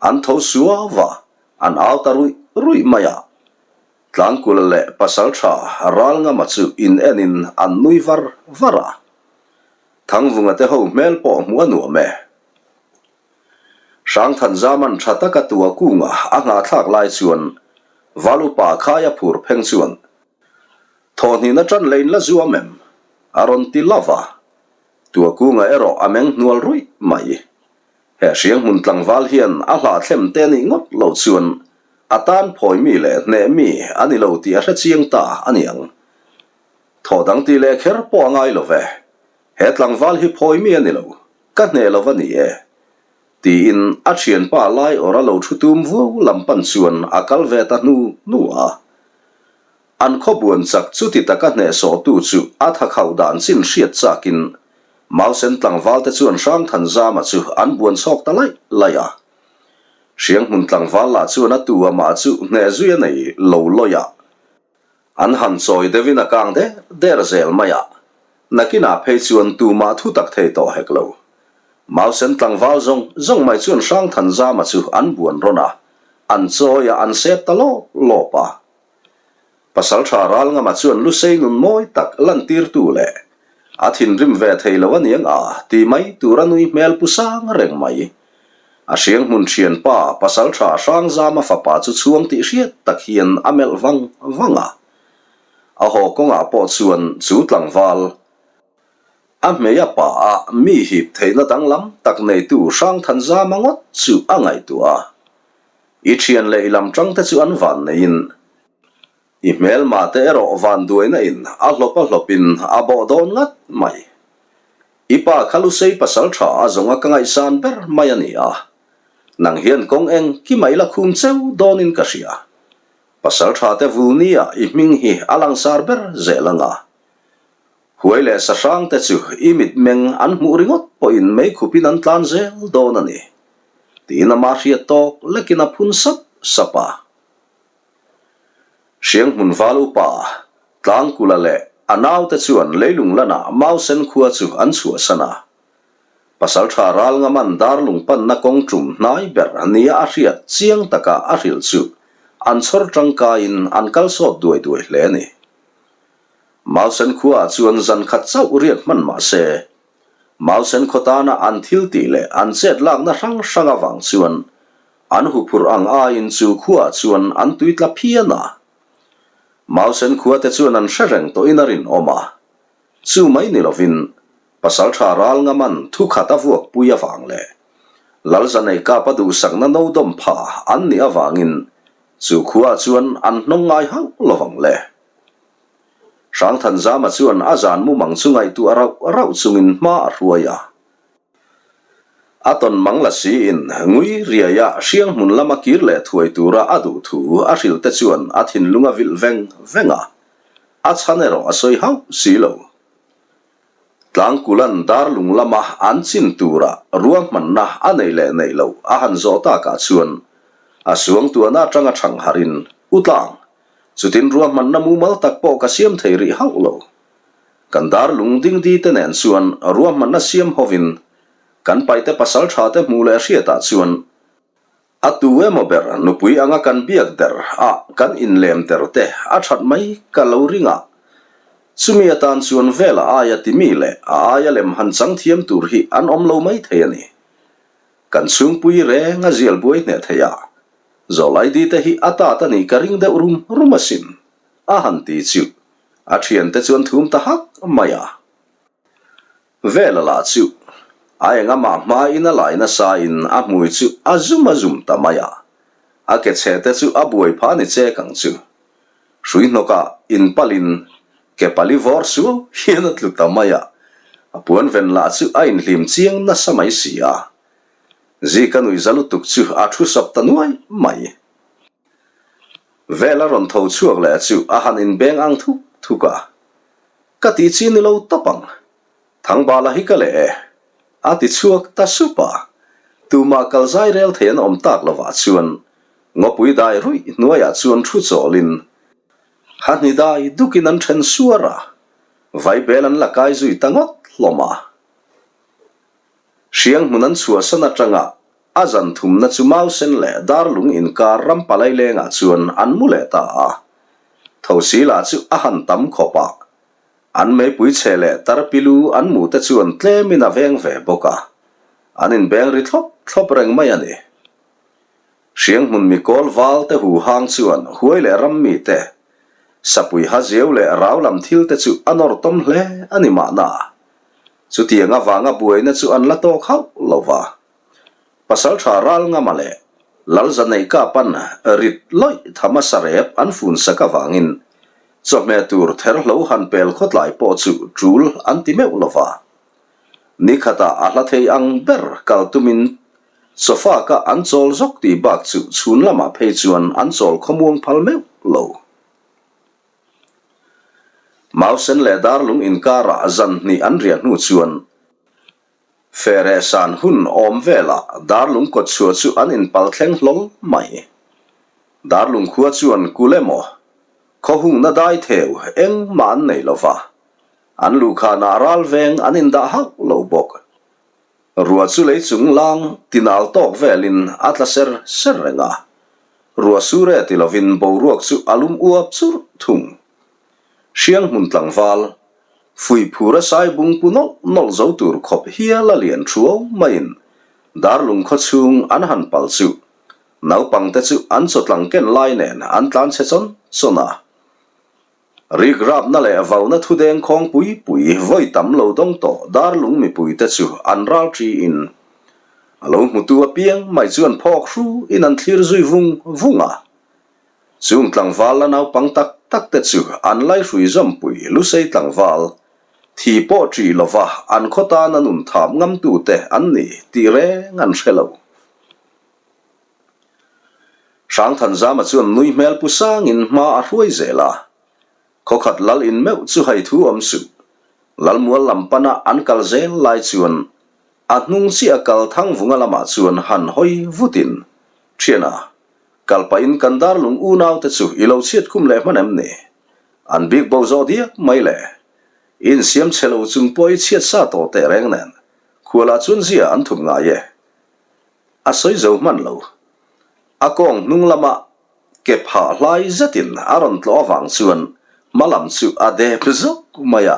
An tho suau va, an au ta ruih ruih mai a. Tlangkula leh Pasaltha Ralngama chu in enin an nui var var a. Thangvunga te ho hmel pawh hmuh a nuam e. Hrangthanzaman tha taka tua kunga a nghahthlak lai chuan Val upa Khaia phur pheng chuan Thawhhnihna tan lein la zuam em? a rawn ti love a. Tua kunga erawh a meng hnual ruih mai. He hrianghmun tlangval hian a hlahthlem te nih ngawt lo chuan a tan phawi mi leh hneh mi a ni lo tih a hre chiang ta a ni ang. Thaw dang tih leh kher pawh a ngai lo ve. He tlangval hi phawi mi a ni lo, ka hneh lo va ni e. Tiin a thianpa lai awra lo thu tum vuau lam pan chuan a kal ve ta hnu hnu a. An khaw buan chak chuti taka hnehsawhtu chu a tha khauh dan chin hriat chakin Mausen tlangvalte chuan Hrangthanzama chu an buan chhawk ta laih laih a. Hrianghmun tlangval lah chuan a tu amah chu hneh zui a nei lo lawih a. An han chawi deuhin a kang der der zel mai a. Nakinah phei chuan tumah thu tak thei tawh hek lo. Mausen tlangval zawng zawng mai chuan Hrangthanzama chu an buan rawn a, an chawi a, an sep ta lawp lawp a. Pasalṭha Ralngama chuan Lusei nun mawi tak lantirtu leh a thinrim ve thei lo aniang a ti mai tura nui hmel pu sang reng mai. A hrianghmun ṭhianpa Pasalṭha Hrangzama fapa chu chhuang tih hriat tak hian a melh vang vang a. A haw kawngah pawh chuan chu tlangval a hmei a pa a mi hip theihna danglam tak neitu Hrangthanzama ngawt chu a ngaihtuah a. I thian leh i lam tangte chu an van neiin, i hmelma te erawh van duaina in a hlawp a hlawpin a bawh dawn ngat mai. I pa kha Lusei pasal tha a zawnga ka ngaihsan ber mai a ni a, nang hian kawng eng ki mai la khum cheu dawnin ka hria. Pasal tha te vul nia i hming hi a langsar ber zel anga. Huai leh sahrang te chu i mitmeng an hmuh ringawt pawhin meikhupin an tlan zel dawn a ni, tiin ama hriat tawk lekin a phun sap sap a. Hrianghmun val upa Tlangkula leh a naute chuan leilung lanah Mausen khua chu an chhuahsan a. Pasalṭha Ralngaman darlung panna kawng ṭum hnai ber nia a hriat chiang taka a hrilh chu an chhawr ṭangkaiin an kal sawt duai duai hle a ni. Mausen khuaah chuan zan khat chauh riak hman mah se, Mausen khaw tana an thil tih leh an chet lakna hrang hrang avang chuan an huphurh ang aiin chu khuaah chuan an tui tla phian a. Mausen khuate chuan an hre reng tawhin a rinawm a. Chu mai ni lovin Pasalṭha Ralngaman thu khat a vuakpui avang leh Lalzanei kapa duhsakna no dawm pha an nih avangin chu khuaah chuan an hnawng ngai hauh lovang le. Hrangthanzama chuan a zan mumang chu ngaihtuah rauh rauh chungin hma a hruai a. A tawn mang la siin ngui riaia hriang hmun lama kir leh thuai tura a duh thu a hrilh te chuan a thinlung a vilh veng veng a, a chhan erawh a sawi hauh si lo. Tlangkulan darlung lama an chin tura ruahmanna a neih leh neih loh a han zawh takah chuan a suangtuahna atanga chhang harin, U Tlang, Chutin ruahmanna mumal tak pawh ka siam thei rih hauh lo. Kan dar lung dingdi te nen chuan ruahmanna siam hovin kan paite pasal tha te hmuh leh hriatah chuan a tu emaw ber nupui anga kan biak der a kan inlem der te a that mai ka lo ring a. Chumi atan chuan vel a aia timi leh a aia lem han chang thiam tur hi an awm lo mai thei a ni. Kan chhungpui reng a zial buai hneh thei a, Zawlaidi te hi a tat a nih ka ring deuh rum rum asin, a han ti chu a thiante chuan thum ta hak mai a. Vela lah chu a engamah hmain a lai nasa in a hmui chu a zum a zum ta mai a, a ke chhe te chu a buai pha ni chek ang chu. Hrui hnawkah inpalin ke pali vawr suau hian a tlu ta mai a, a puan ven lah chu a inhlim chiang nasa mai si a. Zika nuihza lutuk chu a thu sap ta nuai mai. Vel a rawn tho chhuak leh chu a han inbeng ang thuk thuk a, Ka tih chi ni lo tawp ang, Thangbala hi ka leh e, a ti chhuak ta sup a. Tumah kal zai rel thei an awm tak lovah chuan ngawpui dai ruih hnuaiah chuan thu chawlin hahni dai dukin an then suar a, vaibel an la kai zui ta ngawt hlawm a. Hriang hmun an chhuahsan atanga a zan thumna chu Mausen leh Darlung inkar ram palai lengah chuan an mu leh ta a. Thosi lah chu a han tam khawp a, an meipui chhe leh tarpilu an mu te chuan tlemin a veng ve bawk a, an inbeng ri thlawp thlawp reng mai a ni. Hriang hmun mikawl val te hu hang chuan huai leh ram mite, sapui ha ziau leh rau lam thil te chu a nawr tawm hle a ni mahna. Chutiang avanga buaina chu an la tawk hauh lo va. Pasalṭha Ralngama leh Lalzaneika pan rit lawih thama sarep an fun sak avangin chawhmeh tur therhlo han pel khawtlai pawh chu ṭul an ti meuh lo va. Nikhatah a hla thei ang ber kal tumin sofa-ka an chawl zawk tih bak chu chhun lamah phei chuan an chawl khawmuang phal meuh lo. Mausen leh Darlung inkarah zan hnih an riah hnu chuan Fereh san hun awm velah Darlung kawtchhuah chu an inpal thleng hlawl mai. Darlung khua chuan kul emaw, khaw hungna dai theu engmah an nei lo va. An luhkhanah ral veng an indah hauh lo bawk. Ruah chu lei chung lang tinal tawk velin a tla ser ser reng a. Ruah sur e ti lovin boruak chu a lum uap churh thung. Hriang hmun tlangval, fuih phur a sai bung pu nawlh nawlh zo tur khawp hial a lian thuau maiin darlung khaw chhung an han pal chu naupangte chu an chawtlang ken lai nen an tlan chhe chawn chawn a. Rik rapna leh vauna thudeng khawng pui pui vawi tam lo dawng tawh darlung mipuite chu an ral ṭiin a lo hmutu apiang mai chuan phawk hru in an thlir zui vung vung a. Chung tlangval la naupang tak tak te chu an laihrui zawmpui lusei tlangval thi pawh ṭih lova an khaw tana nun thap ngamtute an ni tih reng an hre lo. Hrangthanzama chuan nui hmel pu sangin hma a hruai zel a, khawkhat lal in meuh chu hai thu awm suh. Lalmual lam pana an kal zel lai chuan a hnung chiah kal Thangvunga lamah chuan han hawi vutin, Thiana, kal pahin kan darlung unaute chu i lo chhiat khum leh hman em ni? An bik bo zawh diak mai le. I insiam chhe lo chung pawh i chhiat sa tawh teh reng nen, khualah chuan zia an thup ngai e. A sawi zo hman lo. A kawng hnung lama ke phah hlai zetin a rawn tlawh avang chuan hma lam chu a dep zawk mai a,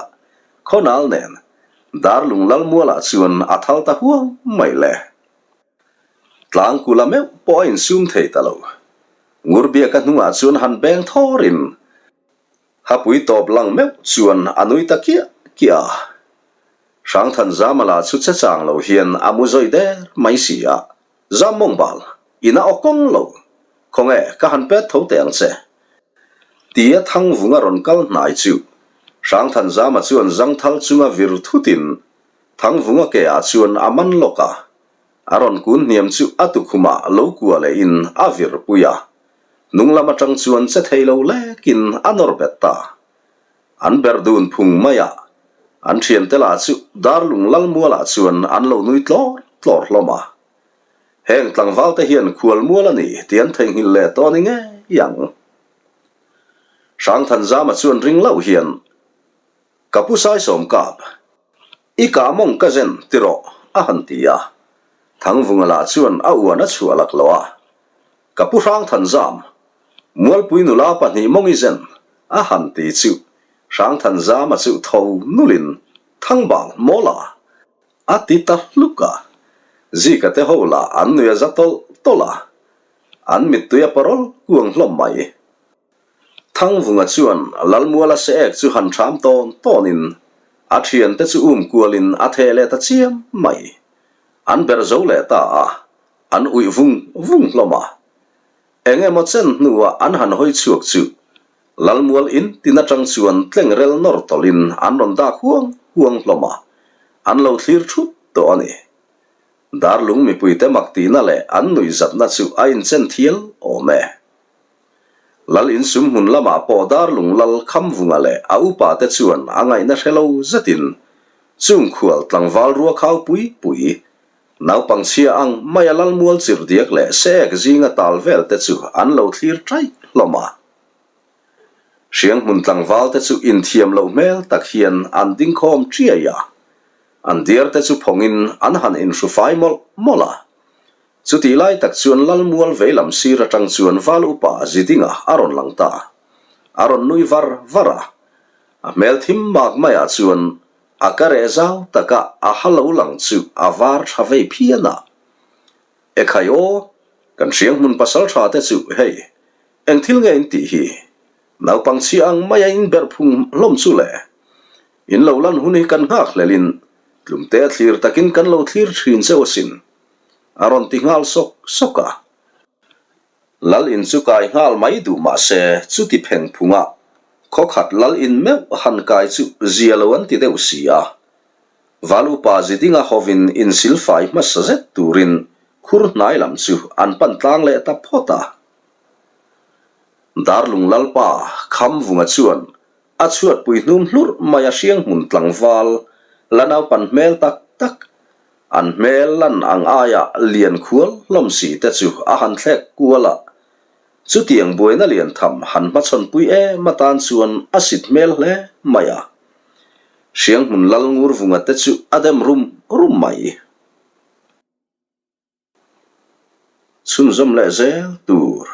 khawnal nen Darlung Lalmualah chuan a thal ta huau mai le. Tlangkula meuh pawh a insum thei ta lo. Ngurbiaka hnungah chuan han beng thawrin Hapui tawp lang meuh chuan a nui ta kiah kiah a. Hrangthanzama lah chu che chang lo hian a mu zawi der mai si a, Zam mawng bal, ina aw kawng lo, khawnge ka han pet tho teh ang che. Tia Thangvunga rawn kal hnai chu Hrangthanzama chuan zangthal chunga vir thutin Thangvunga ke ah chuan a man lawk a, a rawn kun hniam chu a tukhumah lo kua lehin a vir pui a. Hnung lam atang chuan che thei lo lekin a nawr bet ta. An ber dun phung mai a, an thiante lah chu Darlung Lalmualah chuan an lo nui tlawr tlawr hlawm a. Heng tlangval te hian khualmual a ni tih an theihnghilh leh tawh a ni ngei ang. Hrangthanzama chuan ring loh hian, Ka pu Saisawm kap, i kah mawng ka zen ti rawh, a han ti a. Thangvunga lah chuan a uan a chhuah lak lo a. Ka pu Hrangthanzam, Mualpui nula pahnih mawng i zen, a han ti chu Hrangthanzama chu tho nulin Thangbal mawla a ti ta hluk a. Zika te ho lah an nui a za tawlh tawlh a, an mittui a parawl kuang hlawm mai. Thangvunga chuan Lalmuala se ek chu han hram tawn tawnin a thiante chu um kualin a theh leh ta chiam mai. An ber zo leh ta a, an uih vung vung hlawm a. Eng emaw chen hnuah an han hawi chhuak chu Lalmual in tin atang chuan tleng rel nawr tawlhin an rawn dak huang huang hlawm a, an lo thlir thut tawh a ni. Darlung mipuite mak tihna leh an nuihzatna chu a inchen thial awm e. Lal insum hmun lamah pawh Darlung Lal Khamvunga leh a upa te chuan a ngaihna hre lo zetin chung khual tlangval rua khau pui pui, naupang chhia ang maia Lalmual chirhdiak leh se ek zinga tal vel te chu an lo thlir ṭaih hlawm a. Hrianghmun tlangval te chu inthiam loh hmel tak hian an ding khawm ṭiai a, an diar te chu phawngin an han inhru fai mawlh mawlh a. Chutih lai tak chuan Lalmual veilam sir atang chuan Val upa Zidinga a rawn lang ta. A rawn nui var var a. A hmel thim mak maiah chuan a ka reh zau taka a ha lo lang chu a var tha vei phian a. Ekhai aw, kan hriang hmun pasal tha te chu hei, eng thil nge in tih hi? Naupang chhia ang maia in berh phung hlawm chu le. In lo lan hun hi kan nghak hlelin tlumte a thlir takin kan lo thlir thin cheu asin. A rawn ti nghal sawk sawk a. Lal in chu kai nghal mai duh mah se chuti pheng phunga khaw khat lal in meuh han kai chu zia lo an ti deuh si a. Val upa zidinga hovin insilfai hmasa zet turin khur hnai lam chu an pan tlang leh ta phawt a. Darlung Lalpa Khamvunga chuan A chhuatpui hnum hlurh mai a hriang hmun tlangval la naupan hmel tak tak, an hmel lan ang aia lian khual hlawm si te chu a han thlek kual a. Chutiang buaina lian tham han hmachhawnpui em atan chuan a sit hmel hle mai a. Hrianghmun lal Ngurvunga te chu a dem rum rum mai. Chhunzawm leh zel tur.